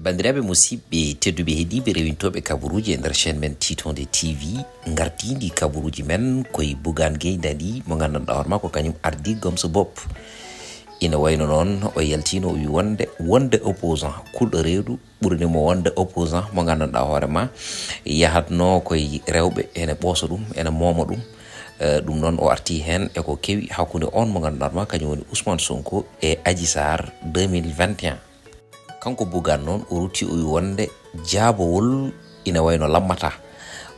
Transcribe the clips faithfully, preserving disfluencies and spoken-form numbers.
Banndiraaɓe musidɓe tedduɓe heɗiiɓe rewintooɓe kabaruuji e nder chaîne men Tiitonde T V, ngartiindi kabaruuji men koye Bougane Gueye Dany mo nganndanɗaa hoore maa ko kañum ardii Gomso Bopp. Ina wayno noon o yaltiino o wi wonde wonde opposant kulɗo reedu ɓurni mo wonde opposant mo nganndanɗaa hoore maa yahatnoo koye rewɓe ene ɓoosa ɗum ene mooma ɗum. Eh, ɗum noon o artii heen e ko kewi hakkunde oon mo nganndanɗaa hoore maa kañum woni Ousmane Sonko e Adji Sarr deux mille vingt et un. Kanko Bougane noon o rutti o wi wonde jaabawol ina wayno lammata.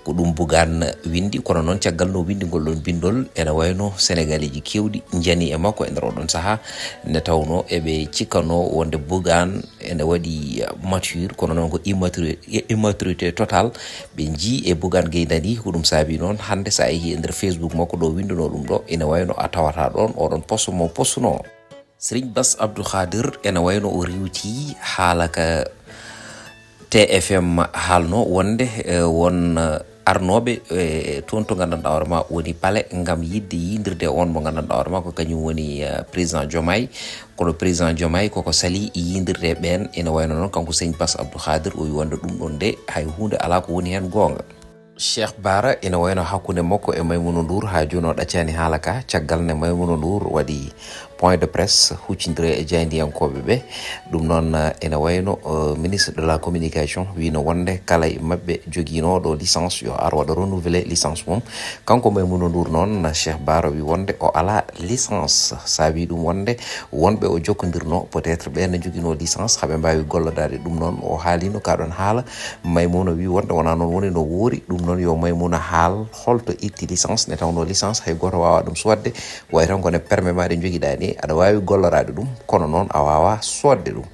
Ko ɗum Bougane winndi, kono noon caggal no winndi ngol ɗoon binndol ene wayno Senegaleeji keewɗi njani e makko e nder oɗon sahaa, nde tawnoo eɓe cikkanoo wonde Bougane ene waɗi mature, kono noon ko immature-, immaturité total ɓe njii e Bougane Gueye Dany. Ko ɗum saabii noon hannde so a yehii e nder Facebook makko ɗo winndunoo ɗum ɗo, ina wayno a tawata ɗoon oɗon poste mo postunoo. Serigne Bass Abdou Khadir ene wayno o riiwti haala ka T F M haalno wonde, eh, won, eh, arnooɓe, eh, toon to nganndanɗaa hoore maa woni palais ngam yiɗde yiydirde e oon mo nganndanɗaa hoore maa ko kañum woni, eh, président Diomaye. Kono président Diomaye koko sali yiydirde e ɓeen. Ene wayno noon kanko Serigne Bass Abdou Khadir o wi wonde ɗum ɗoon de hay huunde alaa ko woni heen goonga. Cheikh Bara ina wayno hakkunde makko e Maimouna Ndour haa jooni o ɗaccaani haala ka, caggal nde Maimouna Ndour waɗi point de presse huccindire e jaayndiyankooɓe ɓe. Ɗum noon, eh, ina wayno, eh, ministre de la communication wiino wonde kala e maɓɓe jogiinooɗo licence yo ar waɗa renouveler licence mum. Kanko Maimouna Ndour noon, Cheikh Bara wi wonde o alaa licence. Saabii ɗum wonde wonɓe o jokkondirnoo peut-être ɓeen ne njoginoo licence haa ɓe mbaawi gollodaade. Ɗum noon o haaliino ka ɗoon haala. Maimouna wi wonde wonaa noon woni no woori. Ɗum noon yo Maimouna haal holto itti licence, nde tawnoo licence hay gooto waawaa ɗum soodde. Wayi tan ko ne permis ma ɗe njogiɗaa ni, aɗa waawi golloraade ɗum, kono noon a waawaa soodde ɗum.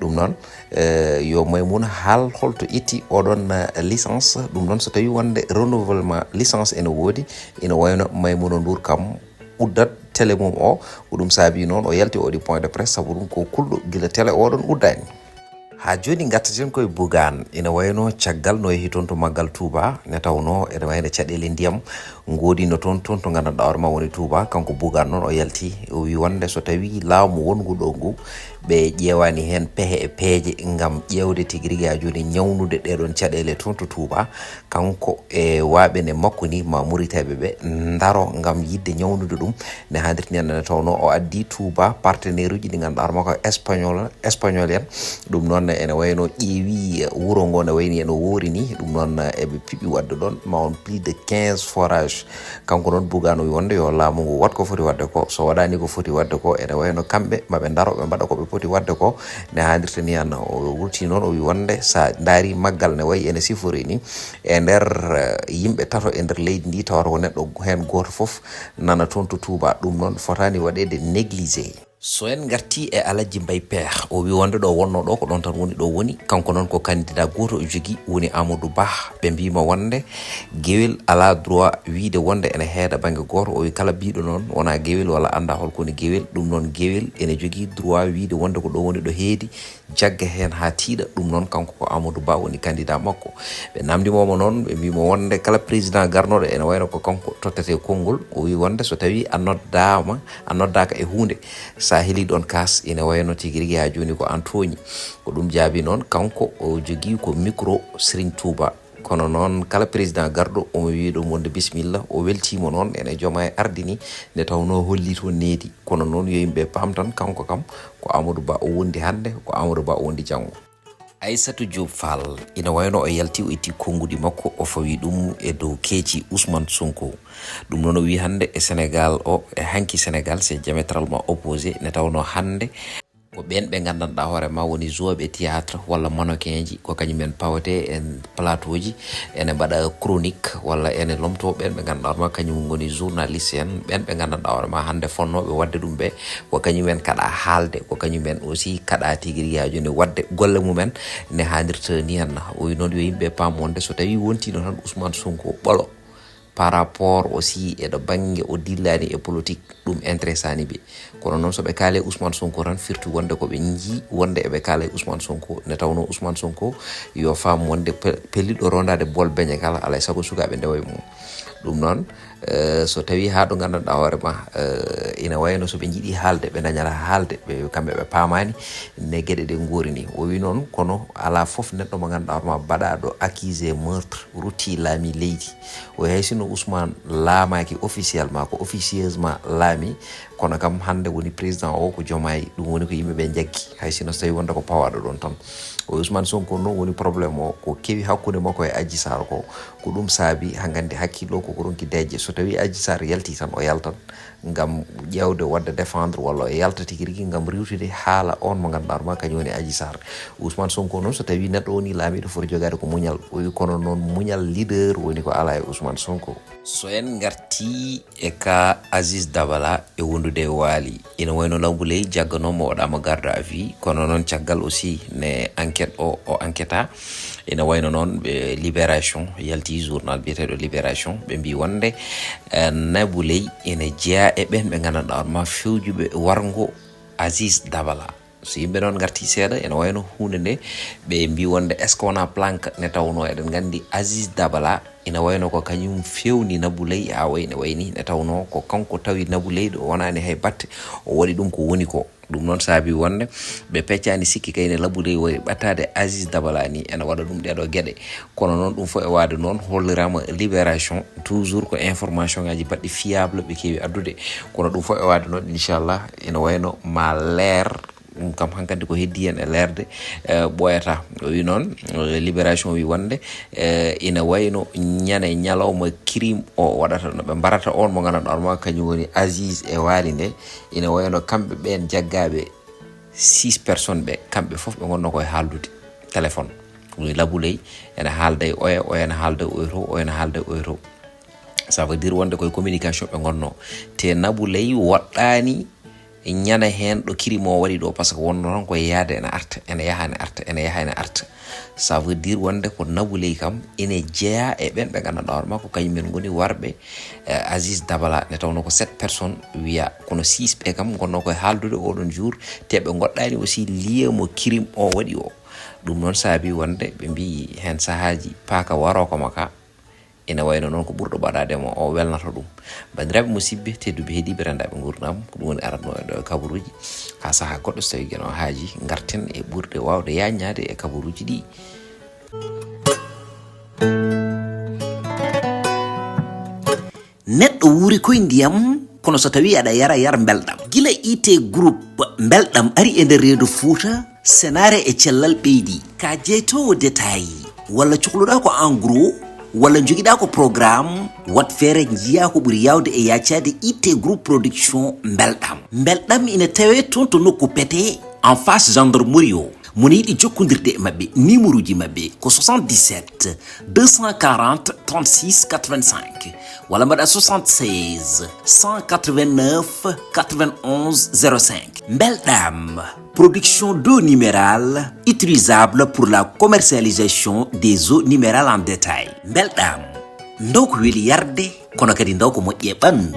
Ɗum noon, eh, yo Maimouna haal holto itti oɗon, eh, licence. Ɗum noon so tawii wonde renouvellement licence ene woodi, ina wayno Maimouna Ndour kam uddat télé mum o, ko ɗum saabii noon o yalti o waɗi point de presse, sabu ɗum ko kulɗo gila télé oɗon uddaani. Haa jooni ngartaten koye Bougane, ina wayno caggal no yehi toon to maggal Touba, nde tawnoo ene wayno caɗeele ndiyam ngoodino toon, toon to nganndanɗaa hoore maa woni Touba. Kanko Bougane noon o yalti, o wi wonde so tawii laamu wonngu ɗo ngu, ɓe ƴeewaani heen pehe e peeje ngam ƴeewde tigi rigi haa jooni ñawnude ɗee ɗoon caɗeele toon to Touba. Kanko e waaɓe ne makko ni, ma Muritaɓe ɓe ndaro ngam yiɗde ñawnude ɗum. Ne haadirti ni, nde tawnoo o addi Touba partenaire uji ɗi ngannduɗaa hoore makko Espagnol, Espagnol en. Ɗum noon ene wayno ƴeewi wuro ngo ne wayni eno woori ni. Ɗum noon eɓe piɓi waɗde ɗoon ma on plus de quinze forage. Kanko noon Bougane o wi wonde yo laamu ngu waɗ ko foti waɗde ko. So waɗaani ko foti waɗde ko, ene wayno kamɓe maɓe ndaro ɓe mbaɗa ko ɓe poti waɗde ko. Ne haadirta ni an o wurti noon o wi wonde so a ndaari maggal ne wayi ene sifori ni e nder, eh, yimɓe tato e nder leydi ndi tawata ko neɗɗo heen gooto fof nana toon to Touba. Ɗum noon fotaani waɗeede négligé. So en ngartii e Alhaji Mbaye Pekh, o wi wonde ɗo wonnoo ɗo ko ɗoon tan woni ɗo woni. Kanko noon ko candidat gooto o jogii woni Amadou Ba. Ɓe mbiima wonde gewel alaa droit wiide wonde ene heeda bannge gooto. O wi kala biiɗo noon wonaa gewel walla anndaa hol ko woni gewel. Ɗum noon gewel ene jogii droit wiide wonde ko ɗo woni ɗo heedi, jagga heen haa tiiɗa. Ɗum noon kanko ko Amadou Ba woni candidat makko. Ɓe namndii mo noon, ɓe mbii mo wonde kala président garnooɗo ene wayno ko kanko tottetee konngol. O wi wonde so tawii a noddaama, a noddaaka e huunde, so a heelii ɗoon kaas, ene wayno tigi rigi haa jooni ko aan tooñi. Ko ɗum jaabii noon kanko o jogii ko micro Serigne Touba. Kono noon kala président garɗo omo wii ɗum wonde bisimilla, o weltiima noon ene Diomaye ardini, nde tawnoo hollii toon needi. Kono noon yo yimɓe paam tan kanko kam ko Amadou Ba o wondi hannde, ko Amadou Ba o wondi janngo. Aissatou Diop Fall ina wayno o yalti o itti konnguɗi makko o fawi ɗum e dow keeci Ousmane Sonko. Ɗum noon o wii hannde e Sénégal o, e hanki Sénégal c'est diamétralement opposé, nde tawnoo hannde ko ɓeen ɓe nganndanɗaa hoore ma woni joueɓe théâtre walla mannequin ji, ko kañum en pawete e plateau ji, ene mbaɗa chronique walla ene lomtoo ɓeen ɓe nganndanɗaa hoore ma kañum ngoni journaliste en, ɓeen ɓe nganndanɗaa hoore ma hannde fonnooɓe waɗde ɗum ɓe, ko kañum en kaɗa haalde, ko kañum en aussi kaɗa tigi rigi haa jooni waɗde golle mum en ne haanirta ni en. O wi noon yo yimɓe paam wonde so tawii wontiino tan Ousmane Sonko ɓolo, par rapport aussi e ɗo bannge o dillani e politique, ɗum intéressani ɓe. Kono noon so ɓe kaale Ousmane Sonko tan firti wonde ko ɓe njii wonde eɓe kaala e Ousmane Sonko, nde tawnoo Ousmane Sonko yo faam wonde pe-, pelliɗo rondaade bool beñe kala, alaa e sago sukaaɓe ndewa e mum. Ɗum noon, Eh, so tawi ha ɗo gandanɗa hoore ma, eh, ina wayno so ɓe jiiɗi haalde, ɓe dañata haalde, ɓe kamɓe ɓe paamani ne geɗe ɗe goori ni. O wi noon, kono ala fof neɗɗo mo gandanɗa hoore ma baɗaɗo accusé meurtre rutti laami leydi. O wi hay sinno Ousmane laamaki officiellement, ko officieusement laami, kono kam hannde woni président o ko Diomaye, ɗum woni ko yimɓe ɓe jaggi, hay sinno so tawi wonde ko pawaɗo ɗon tan. O wi Ousmane Sonko noon woni problème o, ko kewi hakkunde makko e Adji Sarr ko, ko ɗum saabi ha gandi hakkillo ko ko ronki dejje. So tawi Adji Sarr yalti tan, o yaltan ngam ƴeewde wadde défendre, walla o yalta tigi rigi ngam riwtude haala on mo ganduɗa ma kañum woni Adji Sarr. Ousmane Sonko noon, so tawi neɗɗo woni laamiɗo, foti jogade ko muñal. O wi kono noon muñal leader woni ko ala e Ousmane Sonko. So en garti e ka Aziz Dabala e wondude e Waali, ina wayno Nabou Leye jagganoomo waɗaama garde à vue, kono noon caggal aussi ne enquête o, o enquêta. Ina wayno noon ɓe Libération yalti, journal biyeteeɗo Libération, ɓe mbi wonde, eh, Nabou Leye ina jeyaa e ɓen ɓe gandanɗa hoore ma fewjuɓe warngo Aziz Dabala. So yimɓe noon garti seeɗa, ina wayno hunde nde ɓe mbi wonde, est-ce que wona planque? Ne tawno eɗen gandi Aziz Dabala ina wayno ko kañum fewni Nabou Leye, awa ina wayni ne tawno ko kanko tawi Nabou Leye ɗo, wonani hay batte, o waɗi ɗum ko woni ko. Ɗum noon saabi wonde ɓe peccani sikki kayne Nabou Leye waɗi ɓattade Aziz Dabala ni ene waɗa ɗum ɗeɗo geɗe. Kono noon ɗum fof e waade noon hollirama Libération, toujours ko information ngaji baɗɗi fiable ɓe kewi addude. Kono ɗum fof e waade noon, inchallah, ina wayno ma leer. Ɗum kam hankadi ko heddi hen e leerde, eh, ɓooyata. O wi noon, eh, Libération wi wonde, eh, ina wayno ñande ñalawma crime o waɗata, no ɓe mbarata on mo gandanɗa hoore ma kañum woni Aziz e Waali nde, ina wayno kamɓe ɓen jaggaaɓe six personnes ɓe, kamɓe fof ɓe ngonno koye haaldude téléphone. Woni Nabou Leye ene haalda e oya, oya ene haalda e oya to, oya ene haalda e oya to. Ça veut dire wonde koye communication ɓe ngonno. Te Nabou Leye woɗɗani ñande hen ɗo crime o waɗi ɗo, par ce que wonno tan koye yaade ene arta, ene yaha ene arta, ene yaha ene arta. Ça veut dire wonde ko Nabou Leye kam ene jeeya e ɓen ɓe gandanɗa hoore ma ko kañum en ngoni warɓe, eh, Aziz Dabala, ne tawno ko sept personnes wiya, kono six ɓe kam ngonno koye haaldude oɗon jour, te ɓe ngoɗɗani aussi lieu mo crime o waɗi o. Ɗum noon saabi wonde ɓe mbi hen sahaji paaka waro ko maka, ina wayno noon ko ɓurɗo baɗade mo o welnato ɗum. Bandiraɓe musidɓe tedduɓe heeɗiɓe rendaɓe ngurnam, ko ɗum woni aranno en ɗo e kabaruji. Ha saaha goɗɗo so tawi geno haaji, garten e ɓurde wawde yaññade e kabaruji ɗi. Neɗɗo wuuri koye ndiyam, kono so tawi aɗa yara, yar mbelɗam. Gila I T Group, mbelɗam ari e nder reedu Fuuta, senaare e cellal ɓeydi. Ka jeytoowo détail, walla cohluɗa ko en gros, walla jogiɗa ko programme, wat feere njiya ko ɓuri yawde e yaccade I T Group Production mbelɗam. Mbelɗam ina tawe toon to nokku Pete, en face gendarmerie o. Mo ne yiɗi jokkondirde e maɓɓe, numéro ji maɓɓe ko soixante-dix-sept deux cent quarante trente-six quatre-vingt-cinq, walla mbaɗa soixante-seize cent quatre-vingt-neuf quatre-vingt-onze zéro cinq. Mbelɗam, production d'eau minérale utilisable pour la commercialisation des eaux minérales en détail. Mbelɗam, ndaw ko weli yarde, kono kadi ndaw ko moƴƴi e ɓandu.